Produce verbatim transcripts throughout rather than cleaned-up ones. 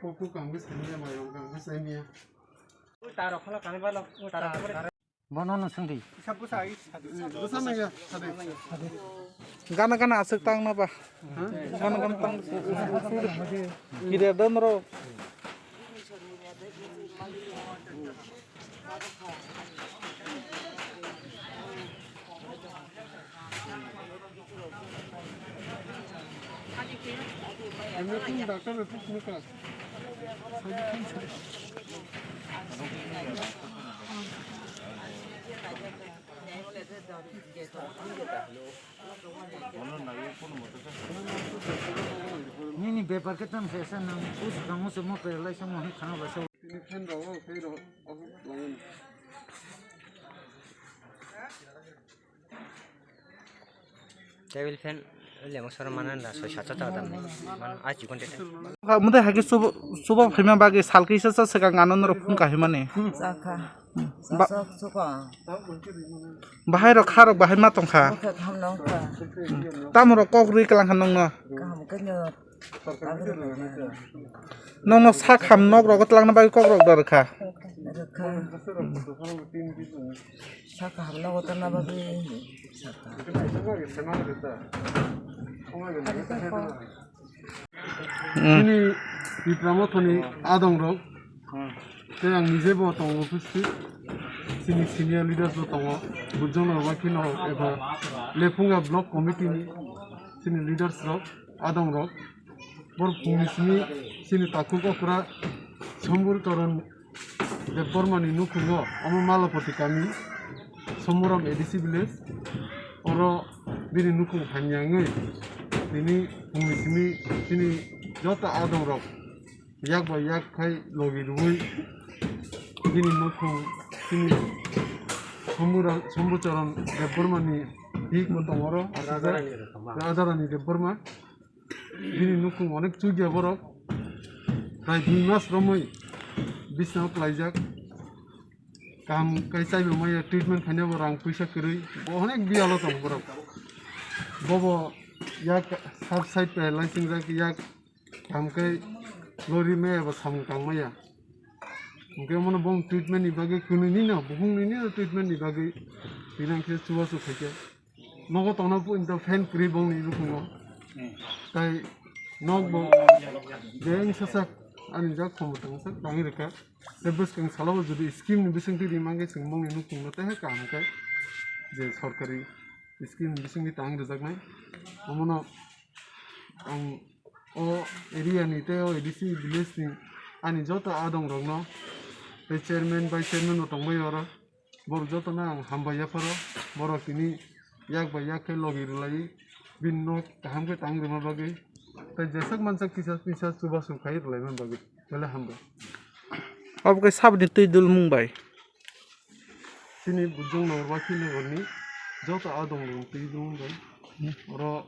Kuku kangwi saniya, mayung kangwi saniya. Taro phala kani balo, taro. Bono no sungdi. Bwsa nangya, sadi. Gana gana aswk tang na ba. Gana gana tang. Kire don ro. Nini bepar khe tamo khe sa nang, us kang us mo per lai sa mo hi khana ba sa. Tini fan rok, o, tei rok, o, langan. Table fan, lemo soro manan da, soi sacha ta dam. Man, a chikon tete. Mutai hake subo, subo phaima bagwi sal kisa sa swkang ano norok phone kahimani. Chakha. Ba- Chasok suka. Bahai rok kha rok bahai ma tongkha. Bokhe hamno wngkha. Tamo rok kok rwi kalang kha nongno. Kaham khe nyo. Nongno sak ham nok rogo twlangna bagwi kok rok da rwkha. Rwkha. Sak ham nogo twlangna bagwi saka. Mm. Chini Tipra Mothani adong rok, tei ang nije bo tongo upasthit. Chini senior leaders bo tongo, Bujong Norwakhi no eba Lephunga Block Committee ni chini leaders rok, adong rok. Bor phungni simi chini takhuk okra Sombur Karon Debbarma ni nukhungo, omo Malapati kami, Somuram A D C village, oro bini nukhung hamya wngwi tini phungni simi chini joto adong rok yak bai yak khai logi rwui bini nukhung chini Sombura-, Sombucharan Debbarma ni bihik bo tong oro, aswk Radharani Debbarma. Bini nukhung onek chukya borok. Prai dui mas romwi bisnao klaijak. Kaham kai chaibo maya treatment khainabo rang puisa kwrwi. Bo onek biyalo tongo borok. Bobo yak sub side pai laising jak yak kaham kai lori maya bo samung tang maya. Hwnkhe omono bong treatment ni bagwi kwnwi nino buhung nini treatment ni bagwi tinang khe chubachu khaikhe. Nogo tongna pun to fan kwrwi bongni nukhungo. Hmm. Tai nok bo beng sasak ani jak khomo tongsak tangi rwkha. Tei bwskang salo jodi scheme ni bisingtwi rimang khe chwng bongni nukhungo tei kaham khe je sorkari scheme ni bisingtwi tang rwjaknai. Omono ang o area ni tei o A D C village ni ani joto adong rokno tei chairman, vice chairman bo tongbai oro. Borok jotono ang hambai yapharo, borok tini yak bai yak khe logi rwlaiwi bini nok kaham khe tang rwma bagwi, tei jeswk mansak kisa kisa chubachu khai rwlaima bagwi, belai hambai. Obo khe saboni twi dulmung bai? Chini Bujong Nogor Wakhi Nogor ni joto adong rok twi dulmung bai. Oro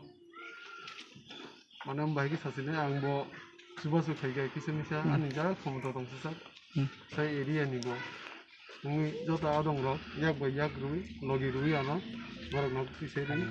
Mane, ang bahai khe sachini, ang bo chubachu khai khe kisa misa, hmm, ani jak khomota tong sasa. Hmm. Sai area ni bo. Wngwi joto adong rok yak bai yak rwi, logi rwi ano, borok no twi sai rwi.